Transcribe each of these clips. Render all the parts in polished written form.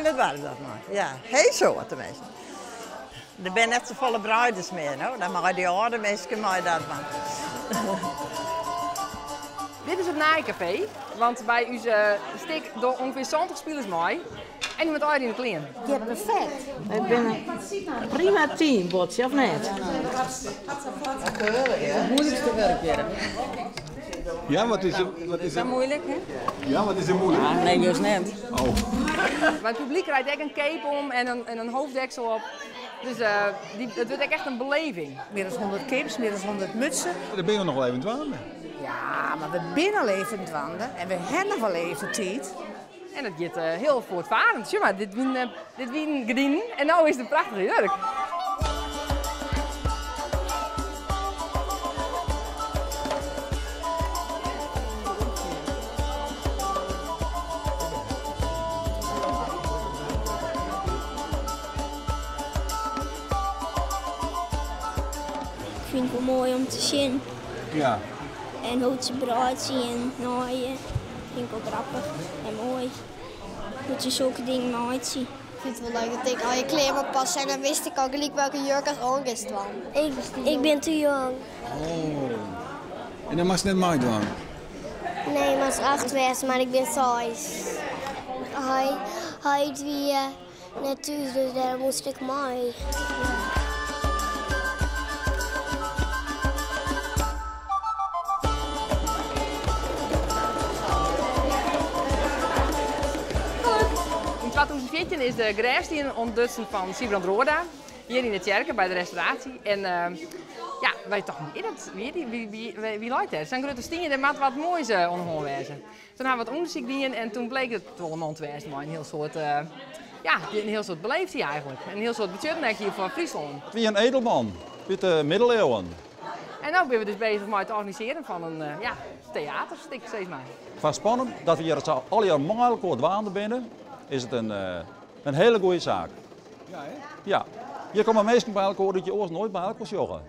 hiele doarp docht mei. Ja, hiel soad minsken. Der binne net safolle breiders mear, no. Dan meie dy âlde minsken mei dat dwaan. Dit is it naaikafee, want by ús stik dogge ûngefear 70 spilers mei en dy moatte allegear yn de klean. Ja, perfekt. Wy binne in prima team, Botsje, of net? It moeilikste wurk hjir. Ja, wat is er, wat is Sa er, moeilik, hè? ja, wat is er moeilijk? Ah, nee, juist net. Oh. Maar het publiek krijgt ek in cape om en in hoofddeksel op. Dus it wurdt ek echt in beleving. Mear as 100 capes, mear as 100 mutsen. Dêr binne we noch wol even dwaande. Ja, mar we binne al even dwaande en we hawwe noch wol even tiid. En it giet hiel voortvarend. Sjoch mar, dit wienen gerdinen en no is it in prachtige jurk. Ik fyn it wol moai om te sjen. Ja. En hoe't se breidzje en naaie, fyn ik wol grappich en moai. Hoe't se sokke dingen meitsje. Ik fyn it wol leuk dat ik al je klean moat passe en dan wist ik al gelyk welke jurk ast oan giest dwaan. Ik bin te jong. Oh. En dan moatst net meidwaan? Nee, moatst 8 wêze, mar ik bin 6. Heit wie net thús, dus dêrom moast ik mei. Yn 2014 is de grêfstien ûntdutsen fan Siebrand Roorda, hjir yn de tsjerke by de restauraasje. En ja, wy tochten, is dat, wie die, wie, wie, wie, wie leit dêr? Sa'n grutte stien, dêr moat wat moais oan de hân wêze. Toen ha we wat ûndersyk dien en toen bleek it wol in man te wêzen mei in hiel soad, ja, in hiel soad beleefdheid eigentlik. In hiel soad betsjutting ek hjir foar Fryslân. It wie in edelman út de middeleeuwen. En no binne we dus bezich mei it organisearjen fan in, ja, teaterstik, sis mar. Foar Spannum, dat we hjir sa allegear mei elkoar dwaande binne, is it in hiele goede saak. Ja, hè? Ja. Hjir komme minsken by elkoar dy't je oars noait by elkoar sjogge.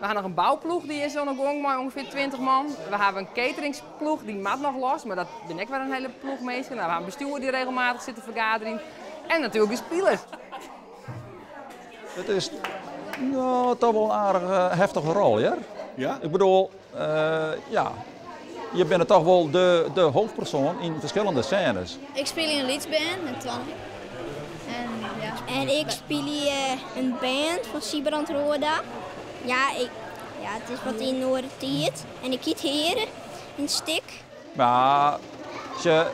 We ha noch in bouploech dy is oan de gong mei ûngefear 20 man. We hawwe in cateringsploech, dy moat noch los, mar dat binne ek wer in hiele ploech minsken. We hawwe in bestjoer dy't regelmatich sit te fergaderjen. En natuerlik de spilers. It is no, toch wol in aardich heftige rol, hear. Ja? Ik bedoel, ja, je binne toch wol de hoofdpersoon yn ferskillende sênes. Ik spylje yn in lyts band met Twan. En, ja. En ik spylje in band fan Siebrand Roorda. Ja, ik, ja, it is wat yn oare tiid. En ik hyt Heare yn it stik. Maar, sjoch,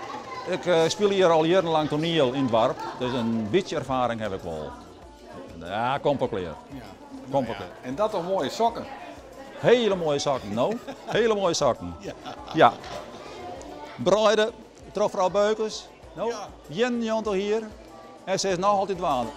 ik spylje hjir al jierrenlang toaniel yn it doarp, dus in bytsje erfaring haw ik wol. Ja, komt wol klear. Ja. Komt wol klear. En dat toch moaie sokken? Hiele moaie sokken, no. Hiele moaie sokken. Ja. Ja. Breide troch frou Beukers, no, Ja. 91 jier en se is noch altyd dwaande.